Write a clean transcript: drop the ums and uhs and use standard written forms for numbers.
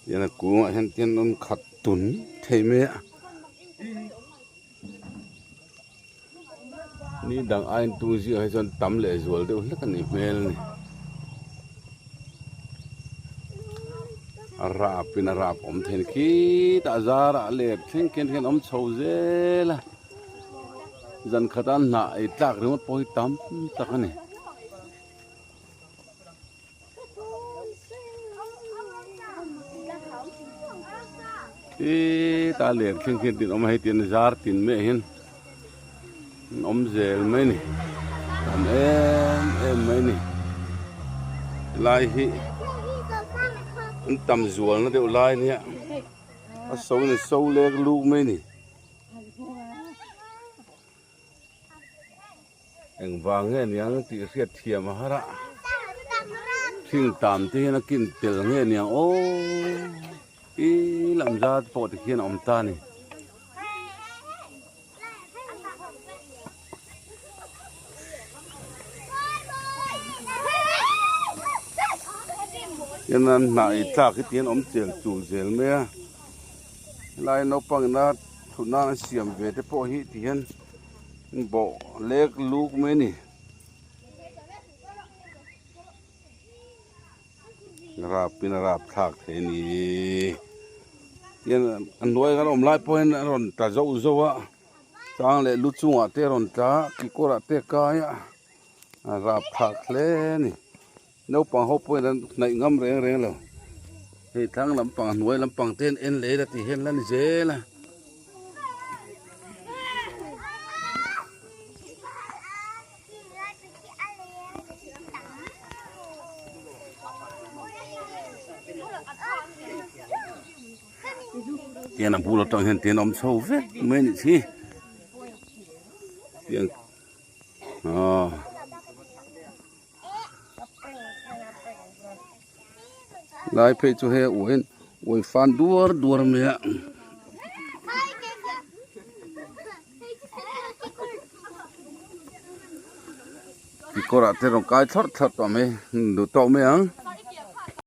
Tian a kungah hian tian an khat tun thei mai a ni dang aiin tung zingah hi chuan tam leh zual deuh hlek a nih hmel a ni a rap in a rap awm thei a ni khitah zarah let thleng khian hian awm chho zel a zan khata hnah ei tlak ringawt pawh hi tam tak a ni. Tita ler thleng khian tin awm a hei tian zar tin mai ah hian an awm zel mai a ni tam em em mai a ni helai hi an tam zual na deuh lai ania a so in a so lek luk mai a ni. Engvang nge niang tih hriat thiam a har a, thing tam te hian a kin tel nge niang aw i lam zat pawh ti khian a awm ta a ni. Hian an hnah ei tlak hi tihian awm chel chul zel mai a, helai naupang ina thut nan an siam ve te pawh hi tihian. Bawh lek luk mai a ni. Rap in a rap thlak thei a ni. Tihian a hnuai kan awm lai pawh hian a rawn tla zauh zauh a, chang leh lu chungah te a rawn tla a, kekawrah te a kai a, a rap thlak hle a ni. Naupang ho pawhin an hnaih ngam reng reng lo. Hei thlang lampang a hnuai lampang te an en leh ila tih hian la ni zel a. Tian a bul atang hian tian a awm chho vek mai a nih hi. Tiang aw. Lai phei chu hei a uain uai fan duar duar mai a. Kekawrah te rawn kai thlawrh thlawrh tawh mai duh tawk mai ang.